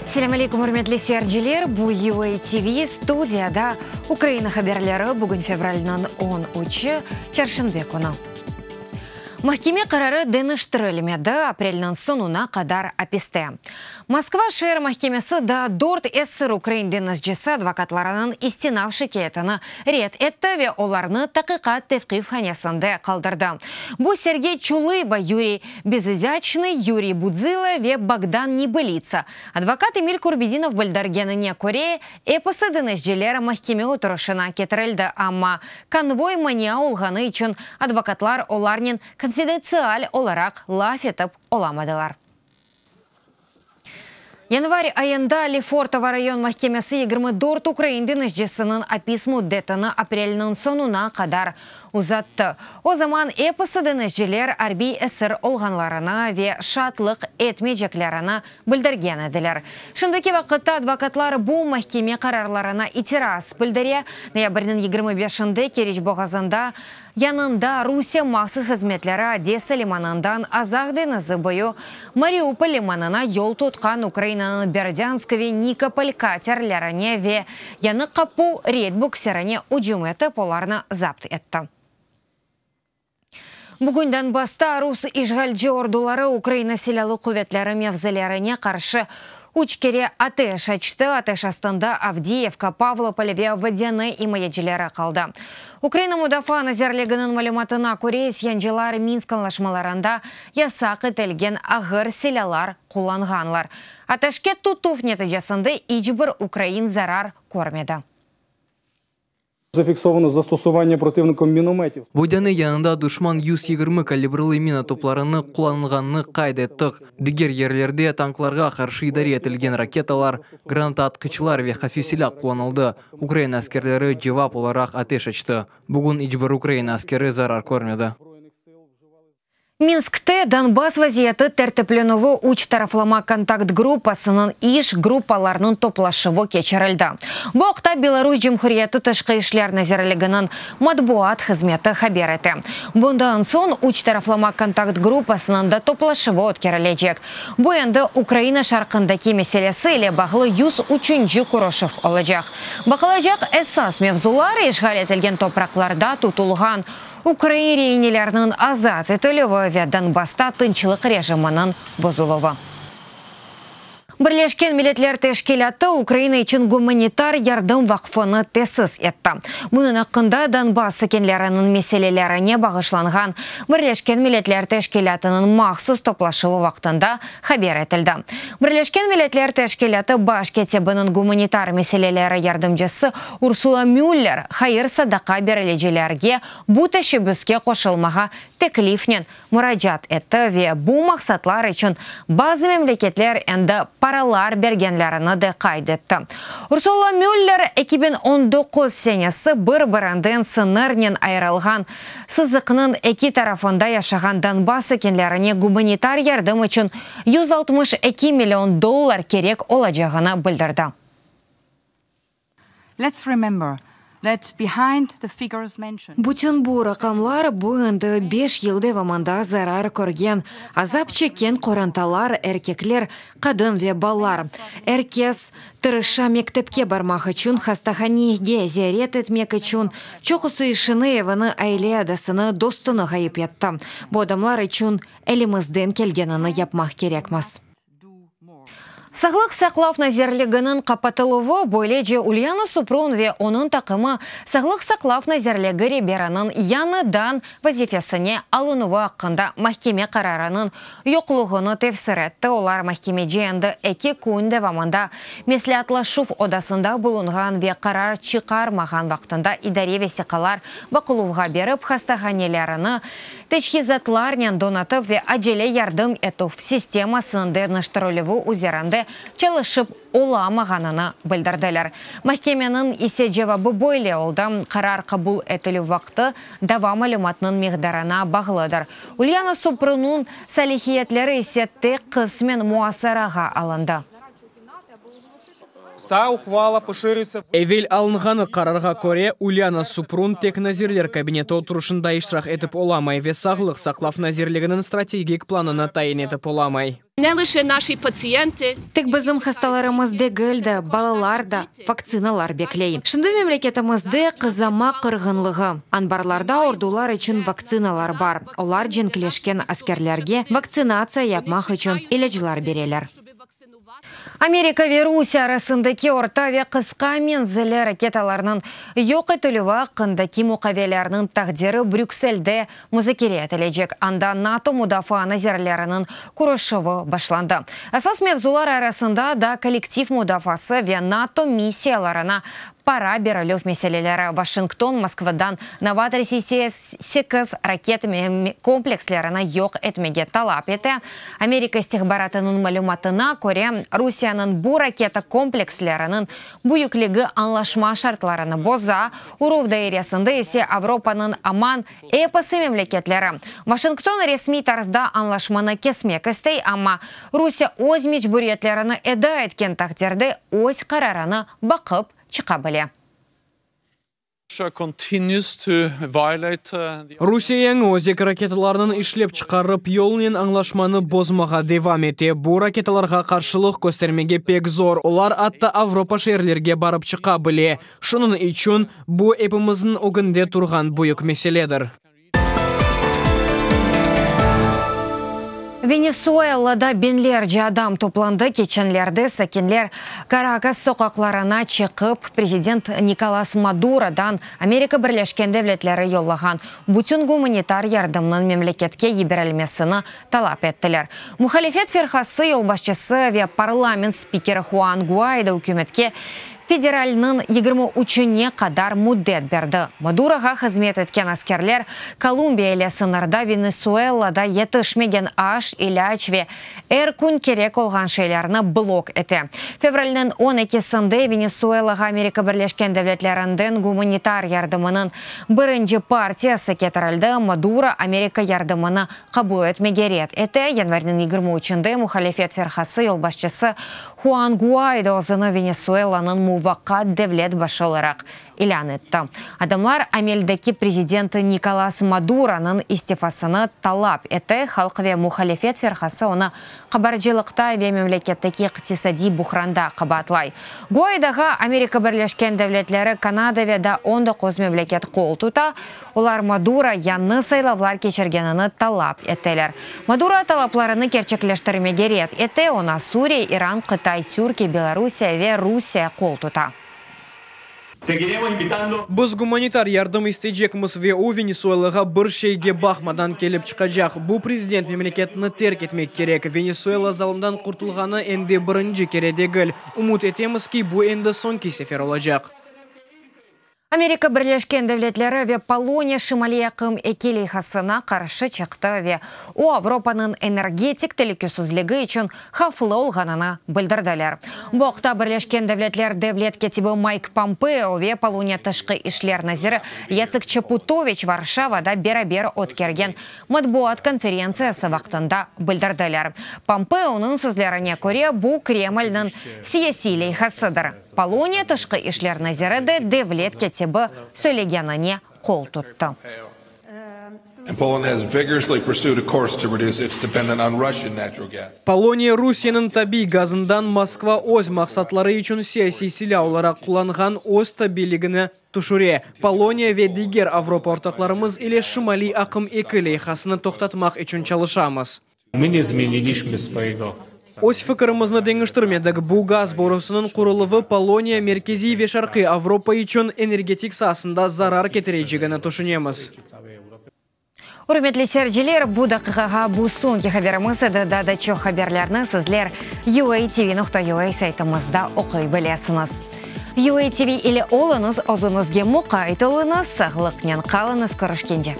Selâm aleyküm, ürmetli seyirciler! Bu UA TV, studiyada Ukraina haberleri, bugün fevralniñ on üçi, çarşenbe künü. Mahkeme qararı deñiştirilmedi, aprelniñ soñuna qadar apiste. Moskva şeer mahkemesi daa dört esir ukrain deñizcisi advokatlarınıñ istinaf şikâyetini red etti ve olarnı taqiqat tevqifhanesinde qaldırdı. Bu Sergey Çulıba, Yuriy Bezizâçnıy, Yuriy Budzılo ve Bogdan Nebılitsa. Advokat Emil Kurbedinov bildirgenine köre, episi deñizciler mahkeme oturışına ketirildi, amma konvoy mania olğanı içün advokatlar olarnen konfidentsial olaraq laf etip olamadılar. Yanvar ayında Lefortovo rayon mahkemesi 24 ukrain deñizcisiniñ apis müddetini aprelniñ soñuna qadar uzattı. O zaman episi deñizciler arbiy esir olğanlarını ve şaatlıq etmeyceklerini bildirgen ediler. Şimdiki vaqıtta advokatlar bu mahkeme qararlarına itiraz bildire. Noyabrniñ 25-inde Keriç boğazında yanında Rusiye mahsus hızmetleri Odesa limanından Azaq deñizi boyu Mariupol limanına yol tutqan Ukrainanıñ Berdânsk ve Nikopol katerlerine ve Yañı Qapu red buksirine ücüm etip, olarnı zapt etti. Bugün Donbassta rus işğalci orduları Ukraina Silâlı quvetleri mevzilerine qarşı üç kere ateş açtı. Ateş astında Avdiyevka, Pavlopol ve Vodânıy imayecileri qaldı. Ukraina Mudafaa nazirliginiñ malümatına köre, isyancılar Minsk añlaşmalarında yasaq etilgen ağır silâlar qullanğanlar. Ateşke tutuv neticesinde iç bir ukrain zarar körmedi. Zafiksovano zastosuvannya protivnikom minometів. Vodânıy yanında duşman 120 kalibrli mina toplarını qullanğanını qayd ettik. Diger yerlerde tanklarğa qarşı idare etilgen raketalar, granataatqıçlar ve hafif silâ qullanıldı. Ukraina askerleri cevap olaraq ateş açtı. Bugün iç bir Ukraina askeri zarar körmedi. Minskte Donbass vaziyeti tertiplenüvi üç taraflama kontakt gruppasınıñ iş gruppalarınıñ toplaşuvı keçirildi. Bu aqta Belarus Cumhuriyeti Tışqı işler nazirliginiñ matbuat hızmeti haber ete. Bundan soñ üç taraflama kontakt gruppasınıñ da toplaşuvı ötkerilecek. Bu endi Ukraina şarqındaki meselesi ile bağlı 103-nci körüşüv olacaq. Baqılacaq esas mevzular, işğal etilgen topraqlarda tutulğan Ukrain reinelerniñ azat etilüvi ve Donbassta tınçlıq rejiminiñ bozuluvı. Birleşken Milletler Teşkilâtı Ukraina içün gumanitar yardım vaqfını tesis etti. Bunıñ aqqında Donbass sakinleriniñ meselelerine bağışlanğan Birleşken Milletler Teşkilâtınıñ mahsus toplaşuvı vaqtında haber etildi. Birleşken Milletler Teşkilâtı baş kâtibiniñ gumanitar meseleleri yardımcısı Ursula Müller hayır-sadaqa berilicilerge bu teşebbüske qoşulmağa teklifnen muracaat etti ve bu maqsatlar içün bazı memleketler endi paralar bergenlerini de qayd etti. Ursula Müller, 2019 senesi bir-birinden sıñırnen ayırılğan sızıqnıñ eki tarafında yaşağan Donbass sakinlerine gumanitar yardım içün 162 million dollar kerek olacağını bildirdi. Let's remember that behind the figures mentioned. Bütün bu raqamlar, bu endi beş yıl devamında zarar körgen, azap çekken qorantalar, erkekler, qadın ve balalar. Er kes tırışa mektepke barmaq içün, hastahanege ziyaret etmek içün, çoqusı işini, evini, aile adasını, dostunı ğayıp etti. Bu adamlar içün elimizden kelgenini yapmaq kerekmiz. Sağlıq saqlav nazirliginiñ qapatıluvı, böylece Ulyana Suprun ve onıñ taqımı Sağlıq saqlav nazirligi reberiniñ yañıdan vazifesine alınuvı aqqında mahkeme qararınıñ yoqluğını tefsir etti. Olar mahkemeci endi eki kün devamında mesleatlaşuv odasında bulunğan ve qarar çıqarmağan vaqtında idare vesiqalar baqıluvğa berip, hastahanelerini teçhizatlarnen donatıp ve acele yardım etüv sistemasınıñ deñiştirilüvi üzerinde çalışıp olamağanını bildirdiler. Mahkemeniñ ise cevabı böyle oldı, qarar qabul etilüv vaqtı dava malümatınıñ miqdarına bağlıdır. Ulyana Suprunıñ salâhiyetleri ise tek qısmen muasarağa alındı. Ta ухвала поширюється. Evel alınğanı qararğa köre, Ulyana Suprun tek Nazirler Kabineti oturışında iştirak etip olamay ve Sağlıq saqlav nazirliginiñ strategik planını tayin etip olamay. Ne lışe naşi patsiyenti. Tek bizim hastalarımız degil de, balalar da vaktsinalar bekley. Şimdi memleketimizde qızama qırğınlığı. Anbarlarda ordular içün vaktsinalar bar, olar cenkleşken askerlerge vaktsinatsiya yapmaq içün ilâclar bereler. Amerika ve Rusiye arasındaki orta ve qısqa menzilli raketalarnıñ yoq etilüvi aqqındaki muqavelerniñ taqdiri Brükselde muzakere etilecek. Anda NATO mudafaa nazirleriniñ körüşüvi başlandı. Esas mevzular arasında da kollektiv mudafaası ve NATO missiyalarına para berilüv meseleleri. Washington Moskvadan Novator 8 raket komplekslerini yoq etmege talap ete. Amerika istihbaratınıñ malümatına köre, Rusiyeniñ bu raketa kompleksleriniñ büyükligi añlaşma şartlarını boza, uruv dairesinde ise Avropanıñ aman episi memleketleri. Washington resmiy tarzda añlaşmanı kesmek istey, amma Rusiye öz mecburiyetlerini eda etken taqdirde öz qararını baqıp çıqa bile. Rusiye yañı özek raketalarnıñ işlep çıqarıp yolunen añlaşmanı bozmağa devam ete. Bu raketalarğa qarşılıq köstermege pek zor, olar atta Avropa şeerlerge barıp çıqa bile. Şunıñ içün bu epimizniñ ögünde turğan büyük meseledir. Venesuelada biñlerce adam toplandı. Keçenlerde sakinler Karakas soqaqlarına çıqıp, prezident Nikolas Madurodan Amerika Birleşken Devletleri yollağan bütün gumanitar yardımnıñ memleketke yiberilmesini talap ettiler. Muhalifet firqası yolbaşçısı ve parlament spikeri Huan Guaydo ükümetke federalniñ 23-üne qadar müddet berdi. Maduroğa hızmet etken askerler Kolumbiya ile sıñırda Venesuelada yetişmegen aş, ilâc ve er kün kerek olğan şeylerni blok ete. Fevralniñ on ekisinde Venesuelağa Amerika Birleşken Devletlerinden gumanitar yardımınıñ birinci partiyası ketirildi. Maduro Amerika yardımını qabul etmege red ete. Yanvarniñ 23-ünde muhalifet firqası yolbaşçısı Huan Guaydo özüni Venesuelanıñ muvaqqat devlet başı olaraq ilân etti. Adamlar ameldeki prezident Nikolas Maduronıñ istifasını talap ete, Halq ve muhalifet firqası onı qabarcılıqta ve memleketteki iqtisadiy buhranda qabaatlay. Guaydoğa Amerika Birleşken Devletleri, Kanada ve daa 19 memleket qol tuta. Olar Maduro yañı saylavlar keçirgenini talap eteler. Maduro talaplarını kerçekleştirmege red ete, oña Suriye, İran, Qıtay, Türkiye, Belorusiye ve Rusiye qol tuta. Biz gumanitar yardım isteycekmiz ve o, Venesuelağa bir şeyge baqmadan kelip çıqacaq. Bu prezident memleketni terk etmek kerek. Venesuela zalımdan qurtulğanı endi birinci kere degil. Ümüt etemiz ki, bu endi soñki sefer olacaq. Amerika Birleşken Devletleri ve Poloniya Şimaliy aqım eki leyhasına qarşı çıqtı ve o Avropanıñ energetik telükesizligi içün havflı olğanını bildirdiler. Bu aqta Birleşken Devletler devlet kâtibi Mayk Pompeo ve Poloniya tışqı işler naziri Yatsek Çaputoviç Varşavada beraber ötkergen matbuat konferentsiyası vaqtında bildirdiler. Pompeonıñ sözlerine köre, bu Kremlniñ siyasiy leyhasıdır. Poloniya tışqı işler naziri de devlet kâtibi söylegenine qol tuttı. Poloniya Rusiyeniñ tabiiy gazından Moskva öz maqsatları içün siyasiy silâ olaraq qullanğan öz tabiligini tüşüre. Poloniya ve diger Avropa ortaqlarımız ile Şimaliy aqım eki leyhasını toqtatmaq içün çalışamız. Öz fikirimizni deñiştirmedik, bu gaz borusınıñ quruluvı Poloniya, Merkeziy ve Şarqiy Avropa içün energetik saasında zarar ketirecegini tüşünemiz. Ürmetli seyirciler, bu daqiqağa bu soñki haberimiz edi. Daa da çoq haberlerni sizler UATV.UA saytımızda oquy bilesiñiz. UATV ile oluñız, özüñizge muqayt oluñız, sağlıqnen qalıñız, körüşkence!